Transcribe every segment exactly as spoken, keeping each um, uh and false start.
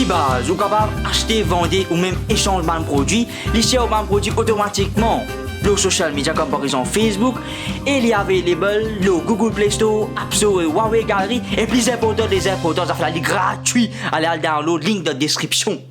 Baz, ou kapav aste, vande ou mem esanz bann prodwi. Li share bann prodwi otomatikman lor social media, kouma par exanp Facebook, e li available lor Google Play Store, App Store, Huawei Gallery, e pli inportan de zinportan, zafer la li gratwi. Ale al download, link dan deskripsion.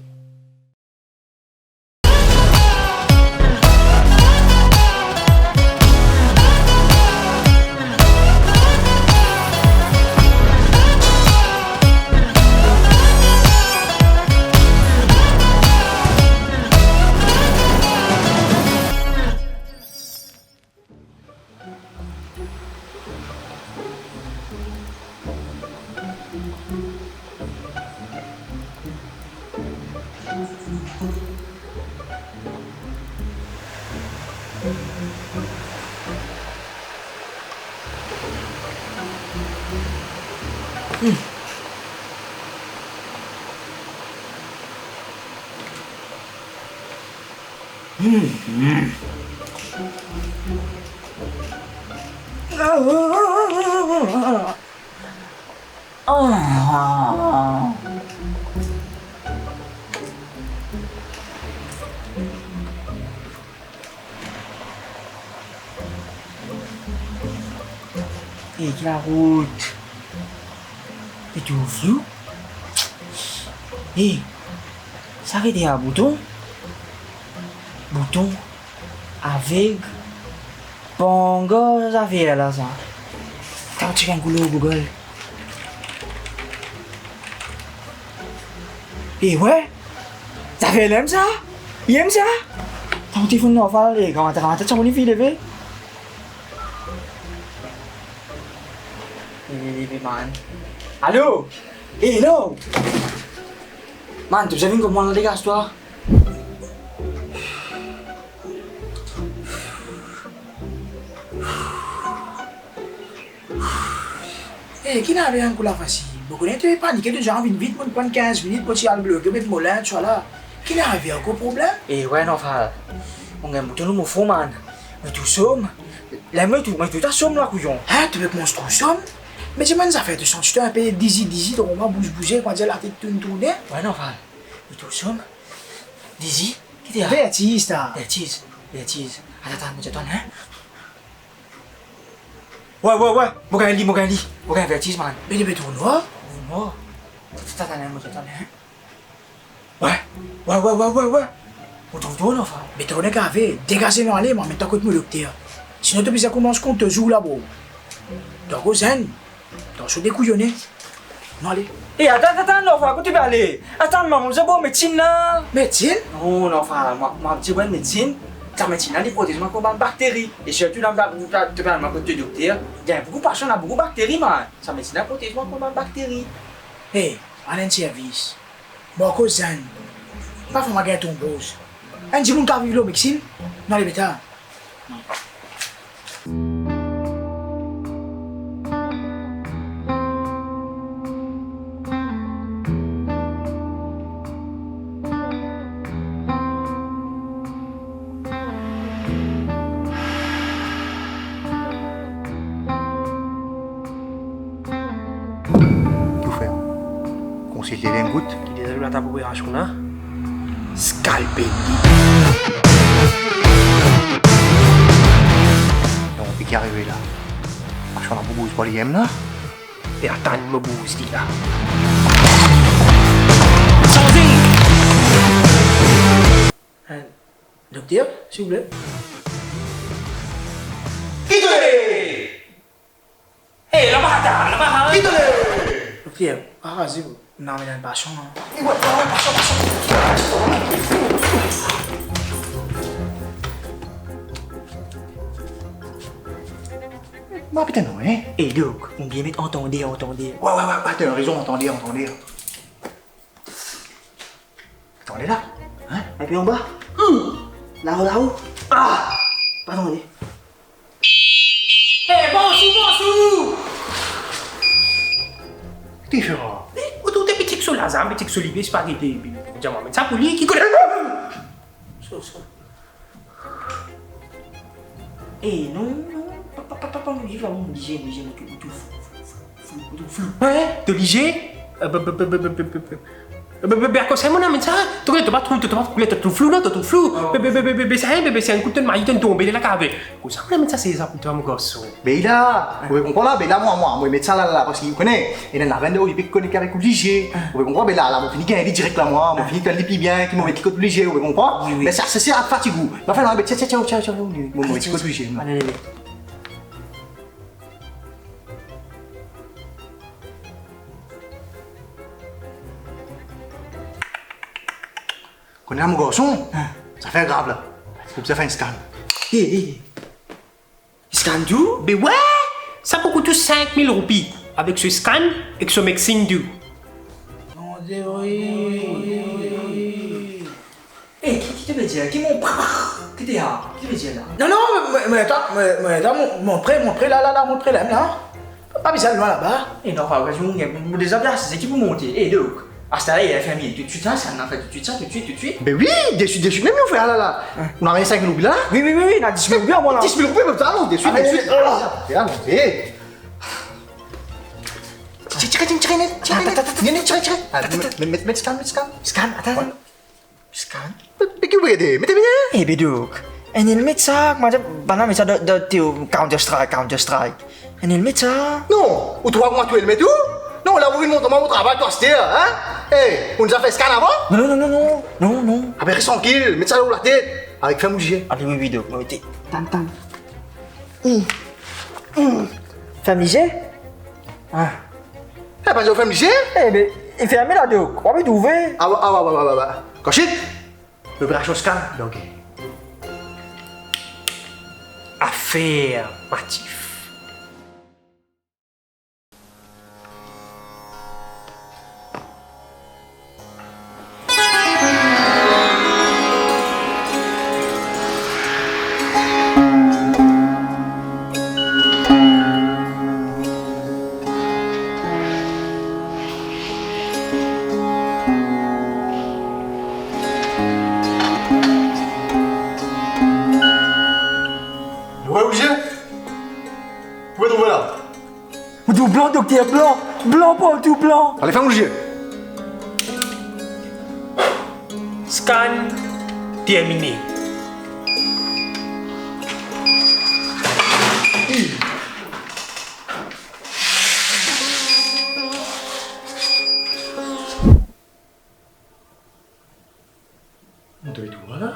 E ki larout. Pe tou flou. E, sa ki ete a bouton? Bouton, aveg, panga, zafer la sa. Atann, mo chek enn kou lor Google. E we, zafer la mem sa. Mem sa. Atann, mo telefonn normal, e, kouma ta, kouma ta, sa mo ni file ve. Leve, leve, man. Alo? E, alo? Man, to bizin vinn kot mwa la, degas twa. E, ki ena enn kou la fasil? Mo kone to pe panike, to bizin vinn vit, mo pran kinz minit, mo ti al bloke, met mo linz, swa la. Ki ena ankor problem? E, we, normal. Mo gagn bouton lor mo fron, man. Mo tou som. La, mo tou, mo tou ta som la, kouyon. Hein, to pe koumans tou som? Me dimann, zafer to santi to inpe dizi, dizi, to koumans bouz bouze, kouma dir latet tourn tourne. We, normal. Mo tou som. Dizi, ki ete a? Vertiz, ta. Vertiz, vertiz. Atann, atann, mo dir atann, hein. We, we, we, mo gagn li, mo gagn li. Mo gagn vertiz, man. Me li pe tourn nwar. Tourn nwar. Atann, atann, mo dir atann, hein. We, we, we. Mo trouv twa, non, frer. Me to kone ki ave, degaze nou ale, mo amenn twa kot mo dokter. Sinon to bizin koumans kont to zour la, bro. To ankor zenn. To sot dekouyone. Nou ale. E, atann, atann, atann, non, frer, kot to pe ale? Atann, mwa, mo bizin bo medsin la. Medsin? Non, non, frer, mwa, mwa, ti bon medsin. Sa medsin la, li protez mwa kont bann bakteri. E sirtou la, la, la, to pe al kot to dokter. Gagn boukou pasion, ena boukou bakteri, man. Sa medsin la protez mwa kont bann bakteri. E, al enn servis. Mo ankor zenn. Pa fer mwa gagn tonboz. Enn dimoun kapav viv lor medsin? Nou ale, beta. Ki fer? Konsilte li enn bout. Ki deza la ta operasion la? Skalpe li. Non, ki arive la? Pasion la pou bouz pa li mem la. E atann mo bouz li la. Sanze! Eh, dokter, silvouple. Kitole! Eh, laba ta, laba ta. Kitole! Dokter, pa raze, bro. Non, me dan pasion, non. Eh, we, we, we, pasion, pasion. Ma pete non, hein? Eh, dok, ou bien met antande, antande. We, we, we, we, to rezon, antande, antande. Tande la? Hein? Inpe anba? Hmm. Lao, lao. Ah! Pa tande. Eh, bonsou, bonsou! Ki to fer la? Eh, ou, ou, ou, pitik so lazam, pitik so libe, spageti, epi, epi, diaman, met sa pou li, ki kote? So, so. Eh, non, non, pa, pa, pa, pa, pa, mo viv la, mo lizie, mo lizie, mo tou, mo tou flou, flou, flou, mo tou flou. Hein? To lizie? Euh, pe, pe, pe. Be, be, be, akoz sa, mo amenn sa? To kone, to pa trouv, to, to pa trouv, to trouv flou, non, to trouv flou. Oh. Be, be, be, be, be, be, sa, be, be, sa, enn kout tonn mayi, tonn tonbe, la, kave. Kouma sa, mo amenn sa, seza pou twa, mo garson? Be la, ou konpran la, be la, mwa, mwa, mo met sa la, la, parski ou kone, ena lavenn ou, li pe konek avek ou lizie. Ou konpran, be la, la, mo fini gagn li direk la, mwa, mo fini tann li pli bien, ki mo met li kot lizie, ou konpran? Wi, wi. Me sa, se, se a fatig ou. Anfin, non, be, tia, tia, tia, tia, mo, mo met li kot lizie, mwa. Ale, ale, ale. Kone la, mo garson, zafer grav la. Fok zafer enn scan. E, e. Scan tou? Be we! Sa pou kout ou sink mil roupi, avek so scan ek so mixing tou. Mon Dieu, wi. E, ki, ki to pe dir? Ki mo, ki to pe dir la? Non, non, mo, mo, atann, mo, mo, atann, mo, mo pre, mo pre la, la, la, mo pre la, la. Pa bizin lwin laba. E non, pa, mo, mo deza pe asize, ki pou monte? E, donk, astala, li al ferme toutswit sa, sa, nou fer toutswit sa, toutswit, toutswit. Be wi, deswit, deswit, mem nou fer la, la. Ou ena sink mil roupi la, la? Wi, wi, wi, wi, ena dis mil roupi, amwin la. Dis mil roupi, mem sa, non, deswit, ah, deswit. Ah, ah, ah, eh. Tire, tire, tire, tire, tire, tire, tire, tire. Ah, met, met, met scan, met scan. Scan, atann. Scan? Be, be ki ou pe gete? Met bien. E, be donk, enn elmet sa, kouma dir, bann la met sa dan, dan, te, Counter Strike, Counter Strike. Enn elmet sa. Non, ou trouv mwa tou elmet ou? Non, la ou vinn mont mwa mo travay tou aster, hein? E, ou ena fer scan avan? Non, non, non, non, non, non, non. Abe, res trankil, met sa lor latet, avek ferm lizie. Ale, wi, wi, donk, mo mete. Tang, tang. Hmm. Hmm. Ferm lizie? Ah. E, pa dir ou ferm lizie? E, be, li ferme la, donk. Ou pa pe trouve. Ah, wa, ah, wa, wa, wa, wa, wa. Kan sit? Loperasion scan, donk. Afirmatif. Ou trouve lizie? Ou trouve la? Mo trouv blan, dokter, blan. Blan partou, blan. Ale, ferm lizie. Scan termine. Mo trouv la.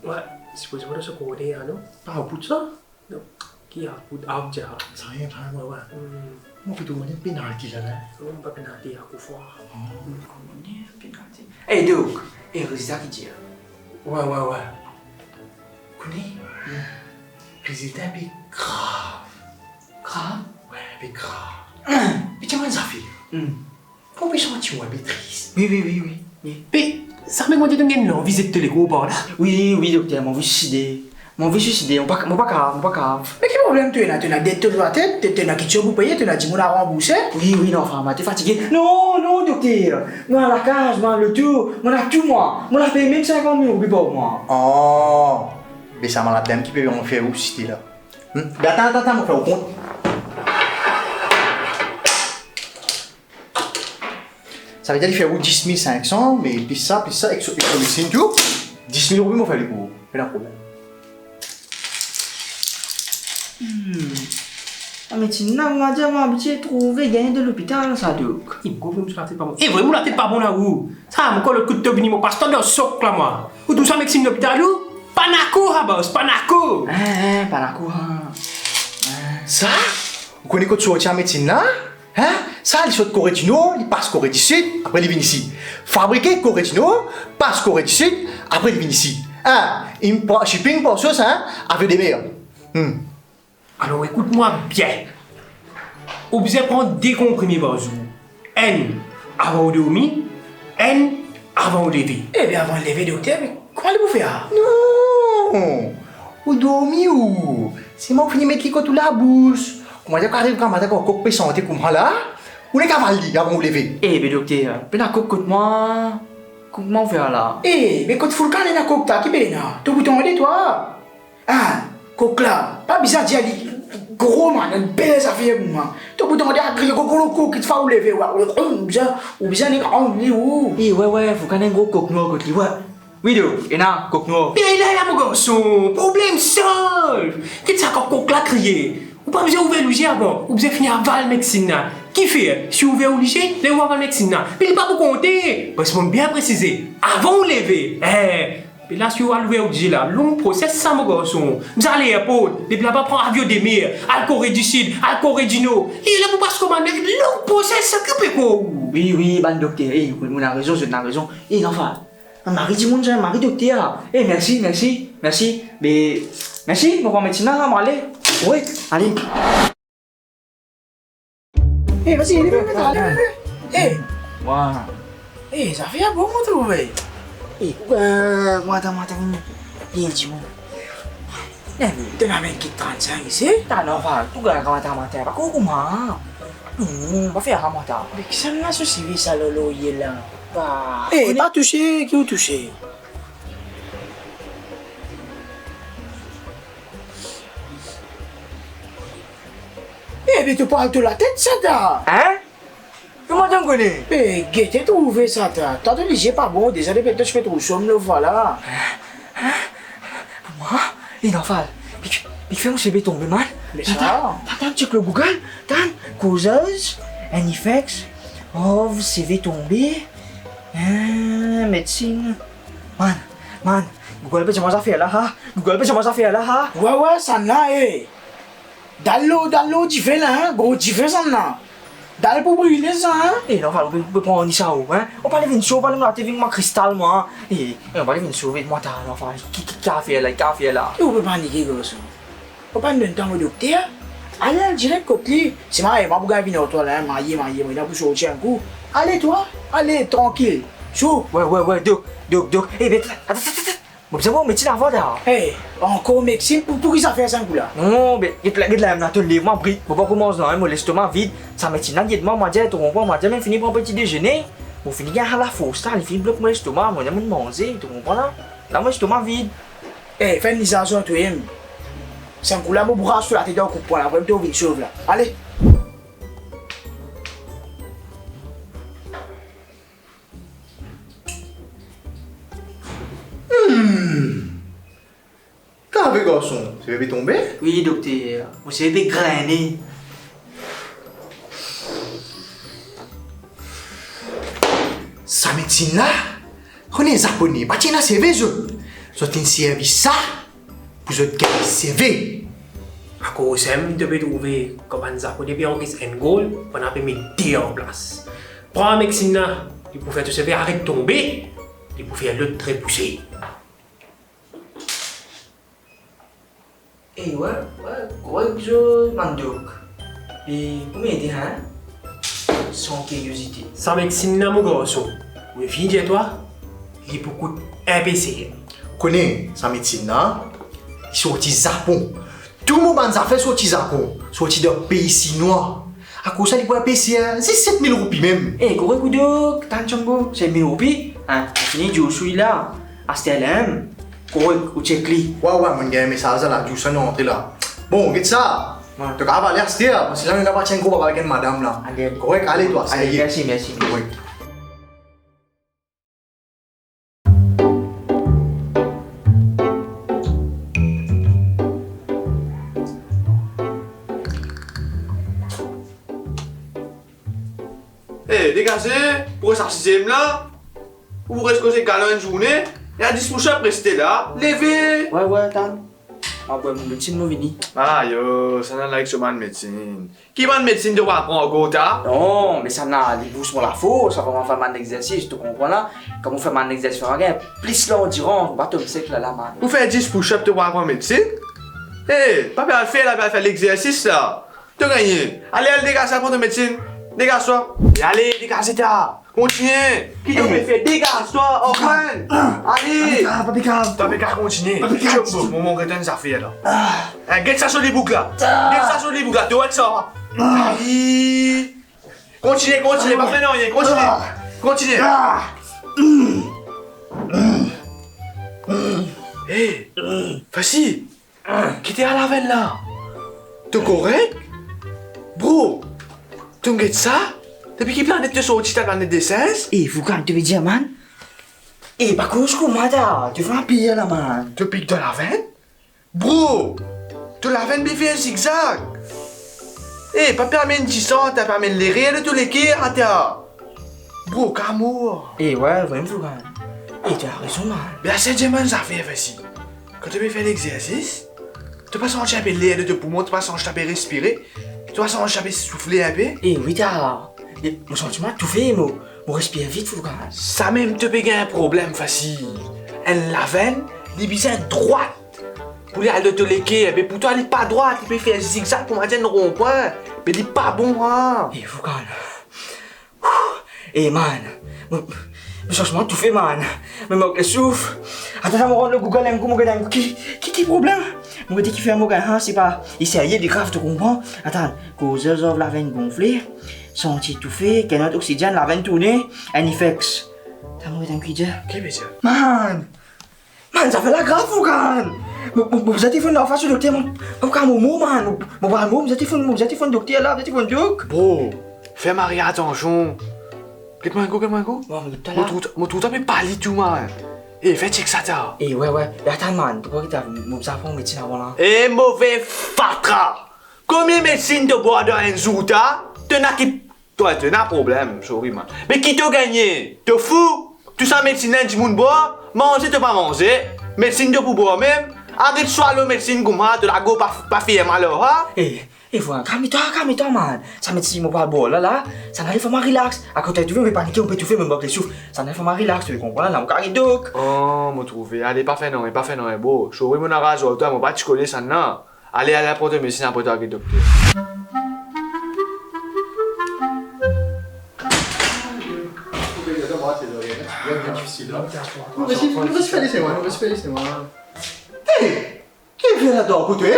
Wi, sipoze mo dan so korner la, non? Pa akout sa? Non. Ki akout, out, ya. Sa nanye, sa nanye, wi, wi. Hmm. Mo pe demann penalti la, la. Non, pa penalti, ya, koufran. Oh. Korner, penalti. E donk, e rezilta ki dir? Wi, wi, wi. Kone? Hmm. Rezilta inpe grav. Grav? Wi, inpe grav. Hmm. Piti bann zafer. Hmm. Pou pe santi ou inpe tris. Wi, wi, wi, wi, wi. Be, samem mo dir to ena lanvi zet to legro par la. Wi, wi, dokter, mo anvi suiside. Mo anvi suiside, mo pa, mo pa kapav, mo pa kapav. Me ki problem to ena? To ena det lor latet, to, to ena kiksoz pou peye, to ena dimoun a ranbourse. Wi, wi, non, anfin, mo te fatige. Non, non, dokter. Mo ena lakaz, mo ena loto, mo ena tou, mwa. Mo la pey mem sinkant mil roupi par mwa. Oh, be sa malad la ki pe fer ou suiside la. Hmm? Be atann, atann, atann, mo fer ou kont. Savedir li fer ou dis mil sink san, me plis sa, plis sa, ek so, ek so medsin tou, dis mil roupi mo fer li pou ou. Pena problem. Hmm. Lamedsin la, mo dir, mo abitie trouve, gagn dan lopital sa, donk. E, mo konfirm so latet pa bon. E, vre, mo latet pa bon la, ou. Sa, mo krwar lot kout to vini, mo pas twa dan sok la, mwa. Ou trouv sa medsin lopital, ou? Panaco, ha, bos, Panaco. Hein, hein, Panaco, hein. Hein. Sa? Ou kone kot sorti sa medsin la? Hein? Sa, li sort Kore di Nor, li pas Kore di Sid, apre li vinn isi. Fabrike Kore di Nor, pas Kore di Sid, apre li vinn isi. Hein? Inpor-, shipping par sos, hein? Avion de mer. Hmm. Alor, ekout mwa bien. Ou bizin pran de konprime par zour. Enn avan ou dormi, enn avan ou leve. Ebe, avan leve, dokter, me kouma li pou fer? Non! Ou dormi ou? Selman ou fini met li kot ou labous. Kouma dir, kan ariv gramatin, kan kok pe sante kouma la, ou nek aval li avan ou leve. Ebe, dokter, pena kok kot mwa. Kouma ou fer la? E, me kot foulkan ena kok ta, ki pena? To pou tande twa. Ah, kok la, pa bizin dir li, Gro man, enn bel zafer pou mwa. To pou tande a kriye kokoloko, ki ti fa ou leve, wa, ou, ou bizin, ou bizin nek an li ou. E, we, we, fou, kan enn gro kok nwar kot li, we. Wi, do, ena kok nwar. Be la, la, mo garson, problem solve. Kit sa kok, kok la kriye. Ou pa bizin ouver lizie avan, ou bizin fini aval medsin la. Kifer, si ou ouver ou lizie, ler ou aval medsin la, be li pa pou konte. Parski mo'nn bien presize, avan ou leve, eh, Be la, si ou al ouver ou lizie la, long proses sa, mo garson. Bizin al airport, depi laba pran avion demer, al Kore di Sid, al Kore di Nor. E la pou pas kouma, long proses sa, okipe kor ou. Wi, wi, bann dokter, e, ou ena rezon, zot ena rezon. E, anfin, mari dimoun sa, mari dokter. E, mersi, mersi, mersi. Be, mersi, mo pran medsin la, mo ale. Wi, ale. E, vasi, ale, ale, ale, ale. E. Wa. E, zafer bon, mo trouve. E, kouma, kouma ta, kouma ta vinn? E, dimoun. E, to ena mem ki trannsink isi? Ta, non, pa, tou gagn kouma ta, kouma ta, pa kouma. Non, pa fer kouma ta. Me kisannla so seve sa lor lorye la? Pa, e, pa touse, ki ou touse? E, be to pral to latet sa ta. Hein? Kouma to kone? Be, gete trouve sa ta. Ta to lizie pa bon, deza depi to ti pe trouv som lor vwa la. Hein? Pou mwa? E, non, pa. Be, be fer mo seve tonbe, man. Me sa. Tann, tann, tann, check lor Google. Tann, causes and effects of seve tonbe. Hein, medsin. Man, man, Google pe dir mwa zafer la, ha? Google pe dir mwa zafer la, ha? Wa, wa, sannla, e. Dal lor, dal lor dife la, hein? Gro dife sannla. Dal pou brile sa, hein? E, non, pa, ou pe, ou pe pran ni sa ou, hein? Ou pa le vinn sov, ou pa le monte vinn mwa kristal, mwa, hein? E, e, ou pa le vinn sov, mwa ta, non, pa, ki, ki, ki afer la, ki afer la? E, ou pe panike, garson. Ou pa donn tan mo dokter, ale, al direk kot li. Si marye, mwa pou gagn vinn ar twa la, hein, marye, marye, mo ena pou sorti enn kou. Ale twa, ale, trankil. Sou. We, we, we, dok, dok, dok. E, be, atann, atann, atann. Mo bizin pran medsin avan la. E, ankor medsin? Pou, pou ki zafer sa enn kou la? Non, be, get la, get la, mem la, to lev mwa brit. Mo pa koumans non, hein, mo lestoma vid. Sa medsin la, li ed mwa, mwa dir, to konpran, mwa dir, mem fini pran peti dezene. Mo fini gagn lafors la, li fini blok mo lestoma, mo, mo manze, to konpran la? La, mo lestoma vid. E, fer enn lizaz ar twa mem. Sa enn kou la, mo bras to latet, ou konpran la, vremem to vinn sov la. Ale. Hmm. Kave garson, seve pe tonbe? Wi, dokter. Mo seve pe grene. Sa medsin la, kone Zapone, pa ti ena seve zot. Zot inn servi sa pou zot gagn seve. Akoz sa mem to pe trouve kan bann Zapone pe anrest enn gol, bann la pe met de an plas. Pran medsin la, li pou fer to seve aret tonbe, li pou fer lot repouse. E we, we, korek, zot bann dok. E pou mete, hein? San kiryozite. Sa medsin la, mo garson, mo fini dir twa, li pou kout inpe ser. Kone, sa medsin la, li sorti Zapon. Tou mo bann zafer sorti Zapon, sorti dan pei sinwa. Akoz sa, li pou inpe ser, zis set mil roupi mem. E, korek ou dok, tann tchonbo, set mil roupi, hein, fini dir ou sou li la. Aster la mem, korek, ou check li. Wa, wa, mo'nn gagn mesaz la, dir ou sa inn antre la. Bon, get sa. Wa. To kapav ale aster, parski la, nou ena pa ti enn gro papa avek enn madam la. Ale, ale. Korek, ale twa, ale, serye. Mersi, mersi. Korek. E, degaze, pou sa siziem la, ou res koze galon enn zourne, e a dis pou sa reste la, leve. We, we, tann. Mo bwar mo medsin, mo vini. Ayo, sa ena la ek so bann medsin. Ki bann medsin to pou pran ankor ta? Non, me sa ena, li bous mo lafors, sa pou mo fer bann exersis, to konpran la? Kan mo fer bann exersis, mo gagn plis landirans, mo pa tom sek la, la, man. Pou fer dis push-up, to pou pran medsin? E, pa pe al fer la, pe al fer lexersis la. To gagne. Ale, ale, degaz sa, pran to medsin. Degaz twa. E ale, degaz sa. Kontigne. Ki to pe fer? Degaz twa, anfin. Ale. Pa pe kav, pa pe kav. Pa pe kav, kontigne. Pa pe kav. Mo, mo, mo, get enn zafer la. E, get sa so libouk la. Get sa so libouk la. To wet sa. Ayi. Kontigne, kontigne, pa fer nanye. Kontigne. Kontigne. E, fasil. Ki to al avek la? To korek? Bro, to get sa? Depi ki planet to sorti, ta planet de sinz? E, Fougan, to pe dir, man? E, pa koz kouma ta, to fer enn pir la, man. To pik dan lavenn? Bro, to lavenn pe fer zigzag. E, pa permet disan, ta permet lerer dan to leker, ata. Bro, kamor. E, wi, vremem, Fougan. E, to ena rezon, man. Be, ase dir mwa enn zafer, Fasi. Kan to pe fer lexersis, to pa santi enpe ler dan to poumon, to pa santi to pe respire, to pa santi to pe soufle enpe? E wi, ta. Me mo santi mwa toufe, mo, mo respir vit, Fougan. Samem to pe gagn problem, Fasi. Enn lavenn, li bizin drwat pou li al dan to leker, me pou twa li pa drwat, li pe fer zigzag kouma enn ronpwin, me li pa bon, an. E, Fougan. E, man, mo, mo santi mwa toufe, man. Me mo mank lesouf. Atann, atann, mo rant lor Google enn kou, mo gete enn kou ki, ki, ki problem. Mo gete kifer mo gagn sa, se pa, li serye, li grav, to konpran. Atann, causes of lavenn gonfle, santi toufe, cannot oxygen, lavenn tourne, and effects. Atann, mo gete enn kou ki dir. Ki vedir? Man, Man, zafer la grav, Fougan. Mo, mo, mo bizin telefonn anfas dokter, mo, mo pa kapav mor, man. Mo, mo pa kapav mor, mo bizin telefonn, mo bizin telefonn dokter la, mo bizin telefonn dok. Bro, fer mari atansion. Get mwa enn kou, get mwa enn kou. Bon, mo get twa la. Mo trouv, mo trouv to pe pale tou, man. E, fer chek sa, ta. E, wi, wi. E, atann, man. To krwar ki ta, mo bizin pran medsin avan la. E, move fatra. Konbien medsin to bwar dan enn zour, ta? To ena ki Twa, to ena problem, sorry, man. Me ki to gagne? To fou? Tou sa medsin la dimoun bwar, manze to pa manze, medsin to pou bwar mem, aret swalo medsin kouma, to lagor pa, pa fer mal, ha? E, e, Fougan, kalme twa, kalme twa, man. Sa medsin mo pou al bwar la, la, sa ena li fer mwa relax. Akoz to trouve, mo pe panike, mo pe toufe, mo mank lesouf. Sa ena li fer mwa relax, to konpran, la, mo kapav get dok. Oh, mo trouve. Ale, pa fer nanye, pa fer nanye, bro. Sorry, mo ena razon, twa, mo pa ti kone sa, non. Ale, ale, al pran to medsin, apre to al get dokter. Nou res, nou res fer lese mwa, nou res fer lese mwa. Hey! Ki fer ladan kote?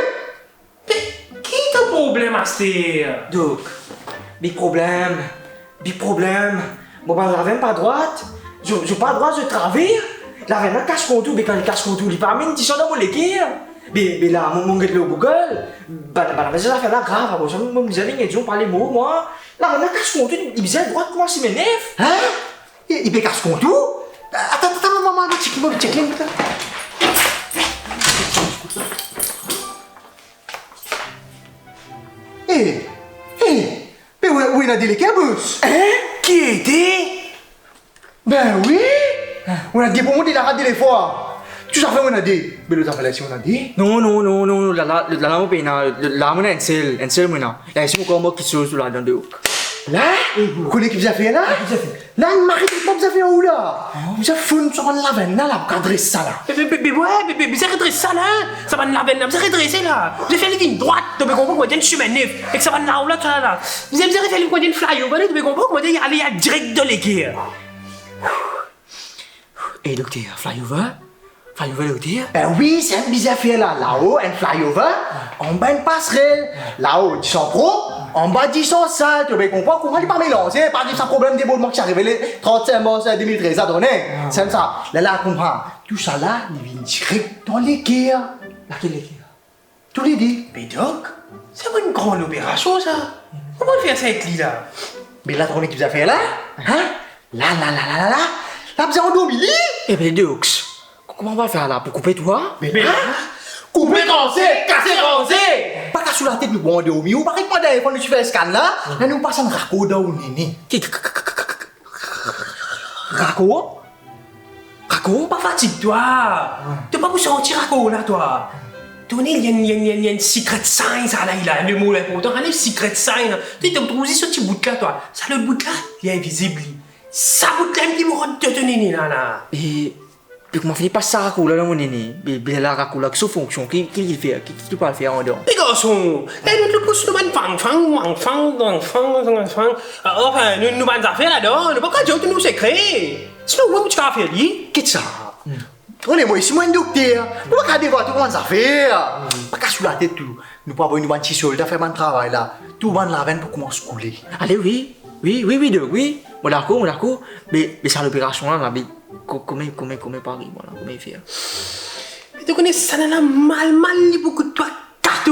Ki to problem aster? Dok, big problem. Big problem. Mo bann lavenn pa drwat. Zot, zot pa drwat, zot travers. Lavenn la kas kontour, be kan li kas kontour, li pa amenn disan dan mo leker. Be, be la, mo, mo get lor Google. Bann, bann lavenn, zafer la grav, apre sa, mo, mo bizin vinn ed zot, mo pa le mor, mwa. Lavenn la kas kontour, li bizin drwat kouma simen nef. Hein? Li, li pe kas kontour? Atann, atann, mo, mo, mo chek, mo chek li, atann. Eh, eh, Be ou, ou ena de leker, bos? Hein? Ki ete? Ben wi! Ou ena de poumon, de larat, de lefwa. Tou zafer ou ena de. Be lot zafer la isi ou ena de. Non, non, non, non, non, la, la, la, la, mo pena, la, mo ena enn sel, enn sel mo ena. La isi mo ankor mank kiksoz ladan, dok. La? Ou kone ki bizin fer la? Ki bizin fer? La, enn mari trik pa bizin fer ou la. Bizin fonn sa bann lavenn la, la, pou kav dres sa la. Be, be, be, be, wi, be, be, bizin redres sa la, hein. Sa bann lavenn la, bizin redrese la. Bizin fer li vinn drwat, to pe konpran, kouma enn simen nef. Ek sa bann lao la, sa la. Bizin, bizin fer li kouma enn flyover la, to pe konpran, kouma ale, ale direk dan leker. Eh, dokter, flyover? Flyover, dokter? Ben wi, sa bizin fer la, lao, enn flyover, anba enn pasrel. Lao, disan prop, anba disan sal, to pe konpran, kouma li pa melanze, pa ariv sa problem debordman ki arive le trant sink mars de mil trez la, to kone. Samem sa, la, la, konpran. Tou sa la, li vinn direk dan leker. Lakel leker? Toulede. Me dok, sa pa enn gran loperasion sa. Kouma fer sa ek li la? Me la, to kone ki bizin fer la? Hein? La, la, la, la, la, la. La bizin andormi li. Eh ben, dok, kouma ou va fer la, pou koupe twa? Me la, koupe, transe, kase, ranze. Pa kas ou latet, nou pou andormi ou. Parey kouma dernie fwa nou ti fer scan la, la nou pas enn rakor dan ou nene. Ki, ki, ki, ki, ki, ki, rakor? Rakor? Pa fatig twa. To pa pou santi rakor la, twa. To kone, li enn, li enn, li enn, li enn secret sign sa la, li la, le mo inportan, ale, secret sign la. To, to trouv zis so ti bout la, twa. Sa lot bout la, li invizib, li. Sa bout la, li pou rant dan to nene la, la. E, e kouma fini pas sa rakor la dan mo nene? Be, be la rakor la, ki so fonksion? Ki, ki li fer? Ki, ki li pou al fer andan? Be garson, dan nou pous nou bann fang, fang, fang, fang, fang, fang, fang. Ah, anfin, nou, nou bann zafer ladan, nou pa kapav dir to nou sekre. Sinon, mwa, mo ti kapav fer li. Kit sa. Tande mwa, isi mwa enn dokter. Mo pa kapav devwal tou bann zafer. Pa kas ou latet tou. Nou pou avoy nou bann ti solda fer bann travay la. Tou bann lavenn pou koumans koule. Ale, wi. Wi, wi, wi, dok, wi. Mo dakor, mo dakor. Me, me sa loperasion la, la, be, ko-, kome, kome, kome pare, vwala, kome fer? Me to kone sa la, la mal, mal, li pou kout twa kato.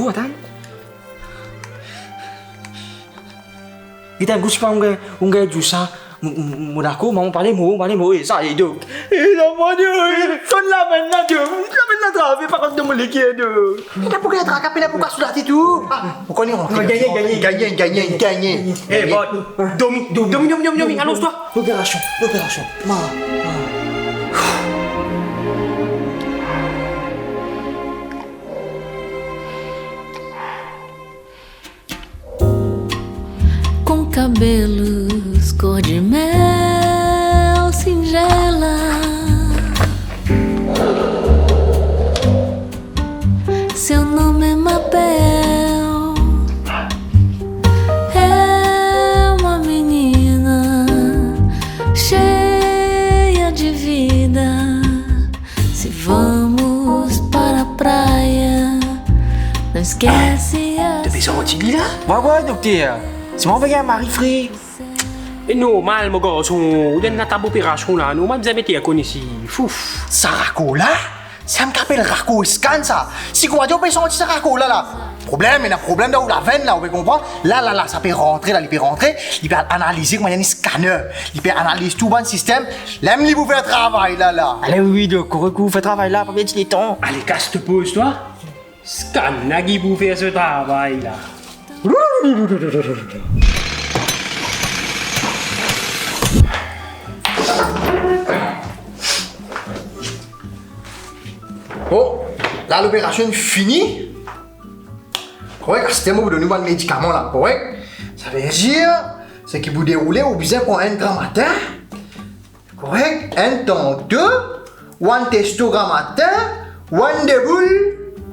dakor, atann. Gete enn kou, sipa ou gagn, ou gagn dir sa, mo, mo, mo dakor, mama pale mo, pale mo, e sa, e dok. E lama, dok, e, sonn lamenn la, dok, lamenn la trave, pa kont dan mo leker, dok. Pena pou gagn traka, pena pou kas sou latet ou. Ah, ou kone rantre. Gagn, gagn, gagn, gagn, gagn. Eh, bon, dormi, dormi, dormi, dormi, dormi, alonz twa. Loperasion, loperasion. Ma, ma. Com cabelos cor de mel singela, seu nome é Mabel, é uma menina cheia de vida. Se vamos para a praia, não esquece as... To pe santi li la? Wa, wa, dokter. Si mo pe gagn mari, fre. E normal, mo garson, ou dan enn tab operasion la, normal bizin met aircon isi. Fouf. Sa rakor la? Sa enn ki apel rakor scan sa. Si kouma dir ou pe santi sa rakor la la. Problem, ena problem dan ou lavenn la, ou pe konpran? La, la, la, sa pe rantre la, li pe rantre, li pe al analize kouma enn scanner. Li pe analiz tou bann sistem, ler li pou fer travay la la. Ale wi, wi, dok, kour, kour, fer travay la, pa perd letan. Ale, kas to poz twa. Scan la ki pou fer so travay la. Bon, la loperasion fini. Korek, aster mo pou donn ou bann medikaman la, korek? Savedir, seki pou deroule, ou bizin pran enn gramatin, korek? Enn tanto, one testo gramatin, one deboul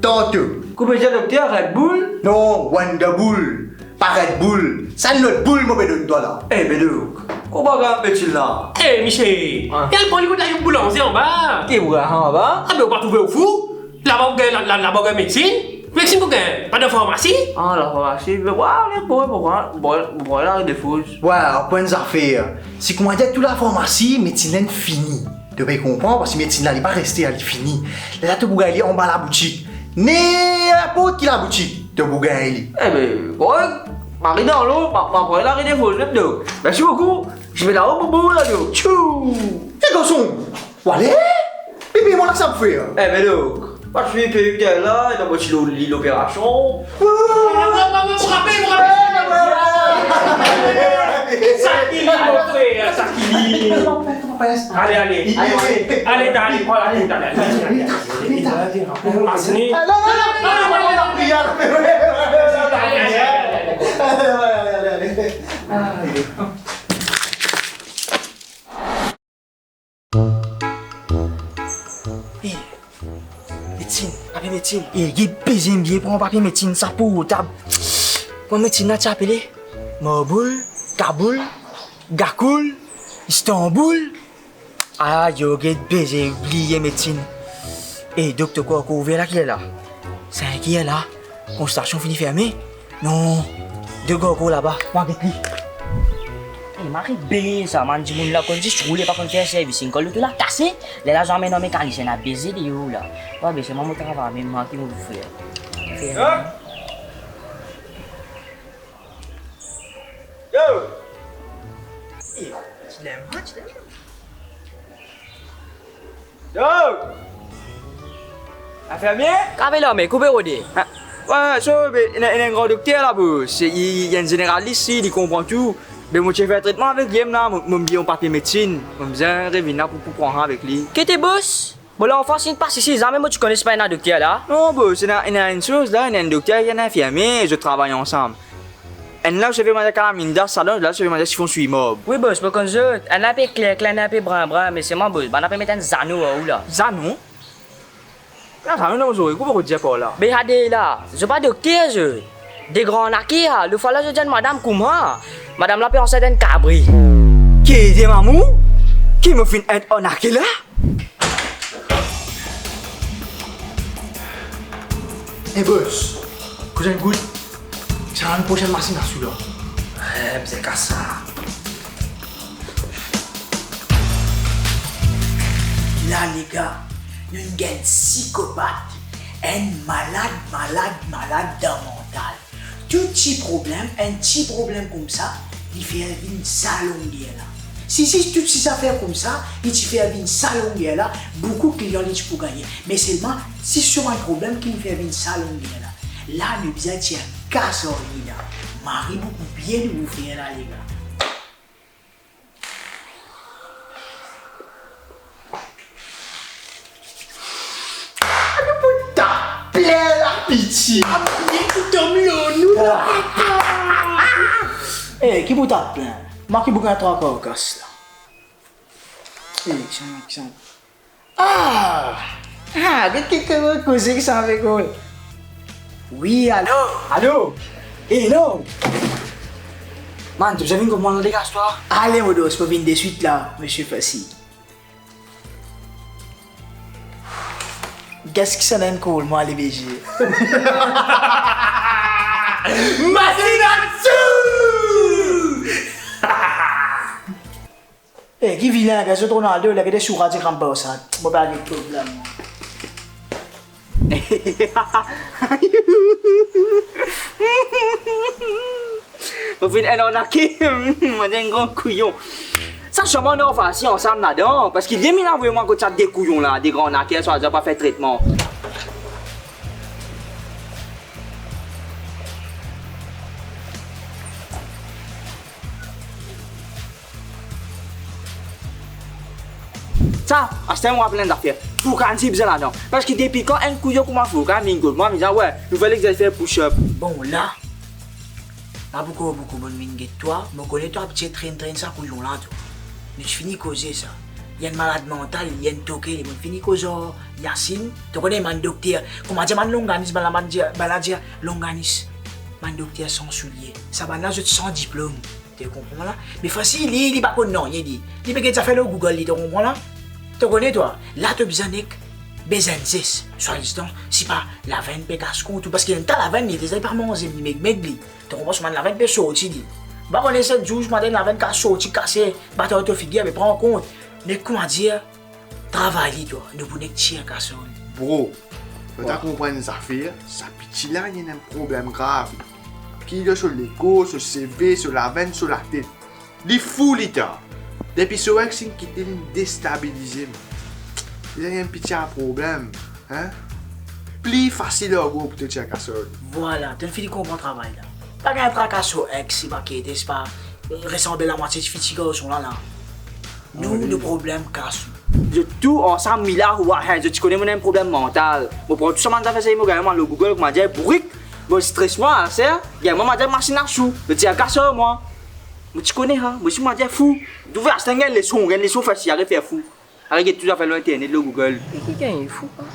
tanto. Ki ou pe dir, dokter, Red Bull? Non, one deboul. Pa Red Bull, sa enn lot boul mo pe donn twa la. Eh, be dok, kouma gagn medsin la? Eh, misie, ah, al pran li kot la, enn boulanze anba. Ki boul anba? Ah, be ou pa trouve ou fou? Laba ou gagn, la, la, laba ou gagn medsin. Medsin pou gagn, pa dan farmasi? Ah, lafarmasi, me wa, ale, bon, bon, bon, bon, bon, la, defoz. Wa, ou konn zafer. Si kouma dir tou lafarmasi, medsin la inn fini. To pe konpran, parski medsin la, li pa reste la, li fini. Lerla to pou gagn li anba laboutik. Ninport ki laboutik, to pou gagn li. Eh be, korek, mari dan lo, ma, ma pran la, rete fos mem, dok. Mersi boukou. Je vais là-haut, bobo, la, dok. Tchou. Eh, garson, ou ale? Pipi, mo la sa pou fer. Eh be, dok. Pa ti pe ete la, ena mo ti lo-, li loperasion. Sa ki li, mo frer, sa ki li. Ale, ale. Ale, ale, ale, ale, ale, ale, ale. Asni. Eh, medsin, papie medsin. Eh, get bizin bien pran papie medsin, sa portab. Kouma medsin la ti apele? Marboul, Kaboul, Gakoul, Istanboul. Ah, yo, get bizin bliye medsin. Eh, dokter, kor, kor ouver la, kiler la? Sink er la. Konsiltasion fini ferme. Non, de gargor laba, mo al get li. Eh, mari be sa, bann dimoun la konn zis roule, pa konn fer servicing. Kan loto la kase, lerla zame ena mekanisien, ena beze deor la. Wa be, se mwa mo travay, me mwa ki mo pou fer. Fer. Yo! Eh, ti lema, ti lema. Yo! Infirmie? Kave la, me, ki ou pe rode? Ah, wa, so, be, ena, ena enn gran dokter la, bos. Se, li, li enn zeneralis, li, li konpran tou. Be, mo ti fer tretman avek li mem la, mo, mo bizin papie medsin. Mo bizin revinn la pou, pou pran avek li. Ki te, bos? Bon, lanfans inn pas isi, zame mo ti kone sipa ena dokter la. Non, bos, ena, ena enn soz la, ena enn dokter, ena enn infirmie, zot travay ansam. Enn la, se ve manze kalaminda, sa donn, la, se ve manze sifon swi marb. Wi, bos, mo konn zot. Enn la pe kler, kler, enn la pe brin, brin, me selman, bos, bann la pe met enn zano ar ou la. Zano? Ena zano dan mo zorey, ki ou pe dir par la? Be, sa de la, zot pa dokter, zot. De gran arnake la, lot fwa la, zot dir enn madam kouma. Madam la pe ansint enn kabri. Ki de mamour? Ki mo finn inn arnake la? Eh, bos, kouz enn kout. Sa enn prosenn masinn asou la. Eh, bizin kas sa. Ah, lega, nou ena enn sikopat, enn malad, malad, malad dan mantal. Tou ti problem, enn ti problem koumsa, li fer vinn sa longer la. Si, si, tou ti zafer koumsa, li ti fer vinn sa longer la, boukou klian li ti pou gagne. Me selman, si so bann problem ki li fer vinn sa longer la. La, nou bizin tir kas ar li la. Mari boukou bien nou pou fer la, lega. Nou pou tap plin la, piti. Apre ki tom lor nou la. Eh, ki pou tap plin? Mwa ki pou gagn trwa karkas la. Eh, kisann, kisann. Ah! Ah, get ki koze ki sa avek ou. Wi, alo? Alo? Eh, non! Man, to bizin vinn kot mwa la, degas twa. Ale, mo dos, mo vinn deswit la, misie Fasil. Get ki sa ena enn kol mwa, ale, B G. Masinatsou! Eh, ki vilin, gaz zot Ronaldo, la, gete soura, ti kram pa sa. Mo pa gagn problem, mwa. Mo finn enn arnake, mo enn gran kouyon. Sa sirman nou fasi ansam ladan, parski li mem avoy mwa kot sa de kouyon la, de gran arnaker, swadizan pa fer tretman. Sa, aster mo rapel enn zafer. Fourkan ti bizin ladan. Parski depi kan enn kouyon kouma Fourkan vinn kot mwa, mi dir, we, nou fer lexersis fer push-up. Bon, la, pa pou kor boukou, mo vinn get twa, mo kone twa abitie trenn, trenn sa kouyon la, twa. Nou ti fini koze sa. Li enn malad mantal, li enn toke, li, mo fini koz ar Yasine. To kone bann dokter, kouma dir bann longanis, bann la, bann dir, bann la dir longanis. Bann dokter san soulie. Sa bann la, zot san diplom. To konpran la? Me Fasil, li, li pa konn nanye, li. Li pe get zafer lor Google, li, to konpran la? To kone twa, la to bizin nek, bizin zes, swadizan, sipa lavenn pe kas kont ou, parski enn ta lavenn, li deza li pa manze, li meg, meg li. To konpran, so bann lavenn pe sorti, li. Pa kone set zour, so bann lavenn kas sorti, kase, bat ar to figir, me pran kont. Me kouma dir, travay li, twa, nou pou nek tir kas ar li. Bro, to ta konpran enn zafer, sa piti la, li ena enn problem grav. Ki lor so lekor, so seve, so lavenn, so latet. Li fou, li ta. Depi so ex inn kite li, inn destabilize li. Li ena enn piti problem, hein? Pli fasil ar bro pou to tir kas ar li. Vwala, to fini konpran travay la. Pa gagn traka so ex, li pa kete, sipa, resanble lamwatie tifi ti garson la, la. Nou, ah wi, nou problem kas ou. Zot tou ansam, Mila, ou Ahen, zot ti kone mo ena enn problem mantal. Mo pran tou sa bann zafer sa, mo gagn mwa lor Google, kouma dir, bourik, mo stres mwa, ser, gagn mwa, mo dir, masinatsou, zot tir kas ar mwa. Mo ti kone, ha, mo ti, mo dir fou. Trouve aster gagn leson, gagn leson fer si, aret fer fou. Aret get tou zafer lor internet, lor Google. E ki gagn fou, ha?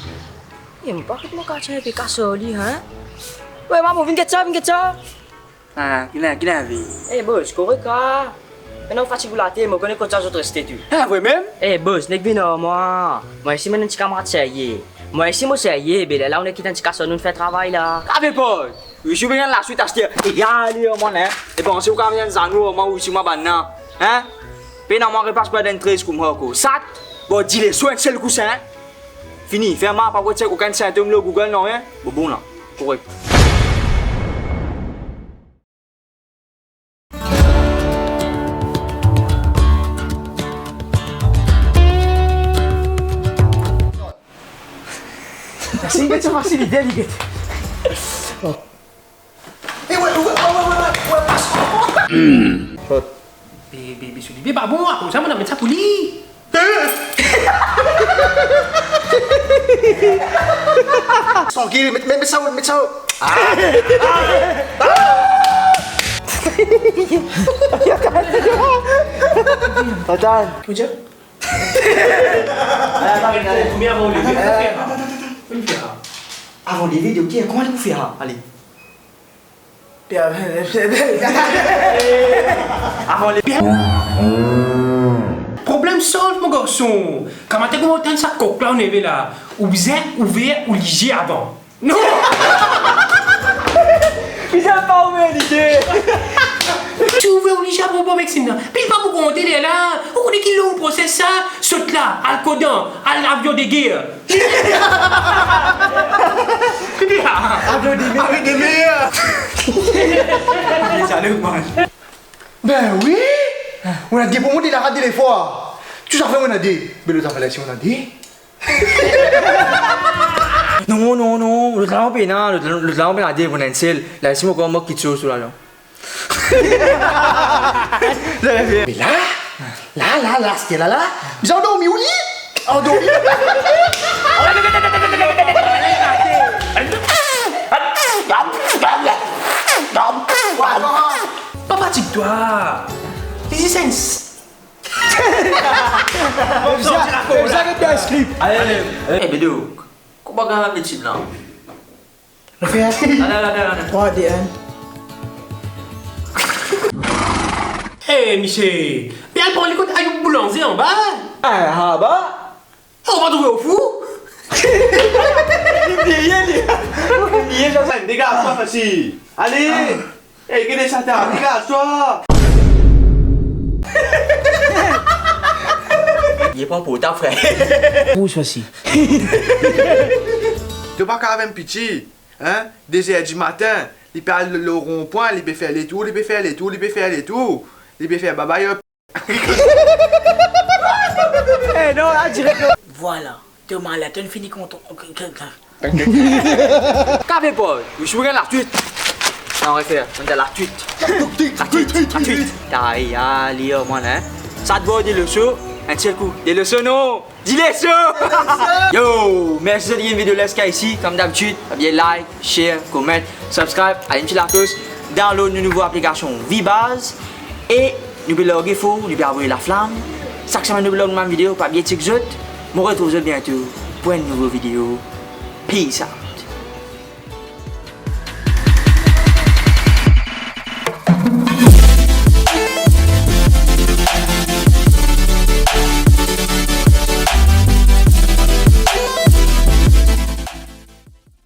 E mo pa kot mo katie pe kas ar li, hein? We, mama, vinn get sa, vinn get sa. Ah, ki ena, ki ena, vi? Eh, boss, korek, ah. Ena ou fatig ou latet, mo kone kot sa zot reste tou. Ah, vre mem? Eh, boss, nek vinn ar mwa. Mwa isi mo enn ti kamarad serye. Mwa isi mo serye, be lerla ou nek kit enn ti kas ar nou fer travay la. Ave paz! Wi, si ou pe gagn laswit aster. E ale, mwa, hein. E panse ou kav vinn zanou, mwa, ou isi mwa bann la. Hein? Pena mwa repas pou al dan enn trez kouma ankor. Sat, bon, dile so enn sel kousin, hein? Fini, fer mwa pa pou check okenn sintom lor Google, non, hein? Bon, bon la. Korek. Mersi, get sa fasilite, li get. Oh. Eh, we, we, pas. Shot. Be, be, be, so li, be, pa bon, akoz sa, mo amenn sa pou li. Trankil, met, met, met sa, met sa. Ah. Ah. Atann. Ki dir? Atann, atann. Avan leve, dokter, kouma li pou fer? Ale. Avan le... Problem solve, mo garson. Kouma to koumans tann sa kok la, ou neve la. Ou bizin ouver ou lizie avan. Non! Bizin pa ouver lizie. Ti ouver ou li sa pou, pou meksin la. Pi pa pou konte lerla. Ou kone ki long proses sa? Sot la, al kodan, al avion de guerre. Avion de mer. Avion de mer. Salut, man. Ben wi. Ou ena de pou mwa, ena de lefwa. Tou sa fer ou ena de. Be lot zafer la si ou ena de. Non, non, non, lot la pena, lot, lot la pena de, pou ena enn sel. La, si mo kouma mo kit so, so la, non. Me la, la, la, la, Stella la, bizin andormi ou li? Andormi? Pa fatig twa. This is sense. Bizin, bizin get dan skrip. Ale, ale. Eh, Bedo, kouma gagn medsin la? Refè. Ale, ale, ale, ale. Trwa, de, enn. Eh, misie, pe al pran li kot Ayoub Boulanze anba. Ah, anba? Oh, ou pa trouve ou fou? Li bliye, li. Li bliye, sa, sa, dega, sa, fasil. Ale. Eh, gete sa, ta, dega, sa. Li pran pou ta, frer. Pou sa si. To pa kav enn piti, hein? De zer dimatin, li pe al lor ronpwin, li pe fer letour, li pe fer letour, li pe fer letour, li pe fer babay. Eh non, la, direk. Vwala, to malad, to'nn fini kont, k-, k-, k-. Kave Paul, ou sou gagn latwit. Non, refer, on a latwit. Latwit, latwit, latwit. Ta, ya, li, oh, mwa, hein. Sa debor de leso, enn sel kou. De leso, non. Di leso. Yo, mersi zot gagn video la ziska isi. Kom dabitid, pa bliye like, share, comment, subscribe, alim ti laklos, download nou nouvo aplikasion Vibaz, e nou pe large for, nou pe avoy laflam. Sak semenn nou pe larg nou bann video, pa bliye check zot. Mo retrouv zot biento pou enn nouvo video. Peace out.